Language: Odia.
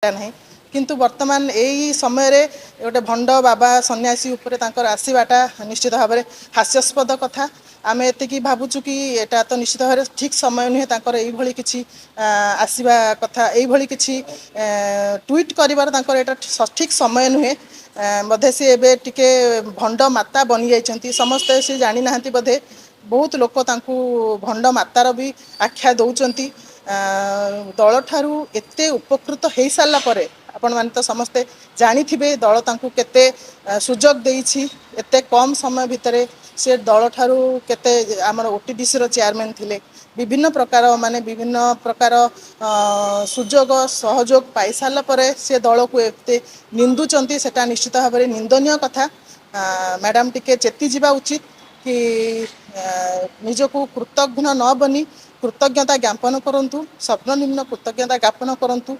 ନାହିଁ। କିନ୍ତୁ ବର୍ତ୍ତମାନ ଏଇ ସମୟରେ ଗୋଟେ ଭଣ୍ଡ ବାବା ସନ୍ନ୍ୟାସୀ ଉପରେ ତାଙ୍କର ଆସିବାଟା ନିଶ୍ଚିତ ଭାବରେ ହାସ୍ୟାସ୍ପଦ କଥା। ଆମେ ଏତିକି ଭାବୁଛୁ କି ଏଇଟା ତ ନିଶ୍ଚିତ ଭାବରେ ଠିକ୍ ସମୟ ନୁହେଁ ତାଙ୍କର ଏଇଭଳି କିଛି ଆସିବା କଥା, ଏଇଭଳି କିଛି ଟ୍ୱିଟ୍ କରିବାର ତାଙ୍କର ଏଇଟା ସଠିକ୍ ସମୟ ନୁହେଁ। ବୋଧେ ସେ ଏବେ ଟିକେ ଭଣ୍ଡ ମାତା ବନିଯାଇଛନ୍ତି। ସମସ୍ତେ ସେ ଜାଣିନାହାନ୍ତି ବୋଧେ, ବହୁତ ଲୋକ ତାଙ୍କୁ ଭଣ୍ଡ ମାତାର ବି ଆଖ୍ୟା ଦେଉଛନ୍ତି। ଦଳଠାରୁ ଏତେ ଉପକୃତ ହେଇସାରିଲା ପରେ, ଆପଣମାନେ ତ ସମସ୍ତେ ଜାଣିଥିବେ ଦଳ ତାଙ୍କୁ କେତେ ସୁଯୋଗ ଦେଇଛି, ଏତେ କମ୍ ସମୟ ଭିତରେ ସେ ଦଳଠାରୁ କେତେ, ଆମର ଓଟିଡିସିର ଚେୟାରମ୍ୟାନ୍ ଥିଲେ, ବିଭିନ୍ନ ପ୍ରକାର ମାନେ ବିଭିନ୍ନ ପ୍ରକାର ସୁଯୋଗ ସହଯୋଗ ପାଇସାରିଲା ପରେ ସେ ଦଳକୁ ଏତେ ନିନ୍ଦୁଛନ୍ତି, ସେଟା ନିଶ୍ଚିତ ଭାବରେ ନିନ୍ଦନୀୟ କଥା। ମ୍ୟାଡ଼ାମ୍ ଟିକେ ଚେତିଯିବା ଉଚିତ କି ନିଜକୁ କୃତଘ୍ନ ନ ବନି କୃତଜ୍ଞତା ଜ୍ଞାପନ କରନ୍ତୁ, ସର୍ବନିମ୍ନ କୃତଜ୍ଞତା ଜ୍ଞାପନ କରନ୍ତୁ।